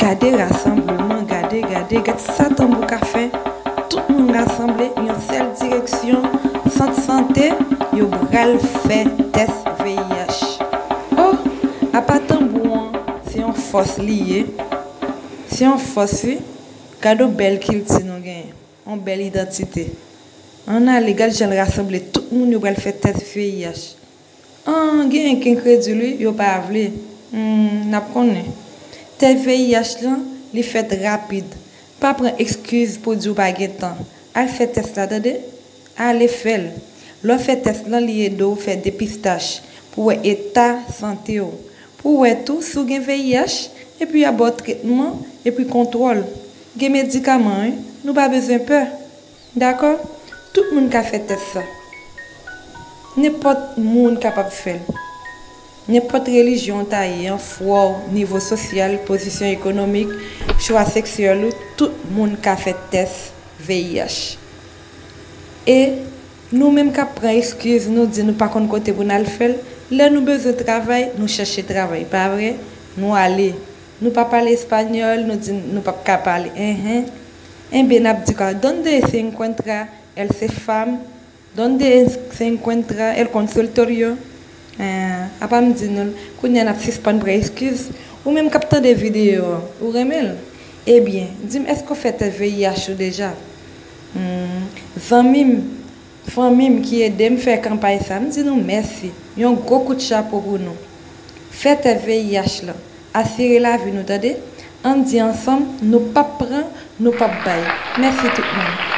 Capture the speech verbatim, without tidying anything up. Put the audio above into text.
Gade rasanbleman, gade, gade, gad sa tanbou ka fè. Tout moun rasanble yon sèl direksyon, sant sante, yo pral fè tès V I H. Oh, apa tanbou an, se yon fòs li ye. Se yon fòs, wi. Gade yon bèl kilti nou genyen, yon bèl idantite. Ann ale, gad jan l rasanble tout moun yo pral fè tès V I H. An, genyen k enkredil wi, yo pa vle. Hmm, n ap konnen. Tès V I H lan, li fèt rapid. Pa pran ekskiz pou di w pa gen tan. Al fè tès la, tande? Ale fè l. Lè w fè tès lan, li ede w fè depistaj pou w wè eta sante w. Pou w wè tou si w gen V I H, epi y a ba w tretman, epi kontwòl. Gen medikaman, wi. Nou pa bezwen pè. Dakò? Tout moun ka fè tès sa. Nenpòt moun kapab fè l. Nenpòt relijyon w ta ye an, fwa w, nivo sosyal, pozisyon ekonomik, chwa seksyèl ou, tout moun ka fè tès V I H. E nou menm k ap pran eskiz, nou di nou pa konn kote pou n al fè l, lè nou bezwen travay, nou chèche travay, pa vre? Nou ale. Nou pa pale espanyòl, nou di nou p ap ka pale. Enhen. Enben, n ap di kwa? ¿Dónde se encuentra el CEFAM? ¿Dónde se encuentra el consultorio? Eh, apa m di nou l, kounye a n ap sispann pran eskiz. Ou menm k ap tande videyo an, ou renmen l? Ebyen, di m, èske w fè tès V I H ou deja? Hmm, zanmi m, fanmi m ki ede m fè kanpay sa, m di nou mèsi. Yon gwo kout chapo pou nou. Fè tès V I H lan. Asire lavi nou, tande? Ann di ansanm, nou p ap pran, nou p ap bay. Mèsi tout moun.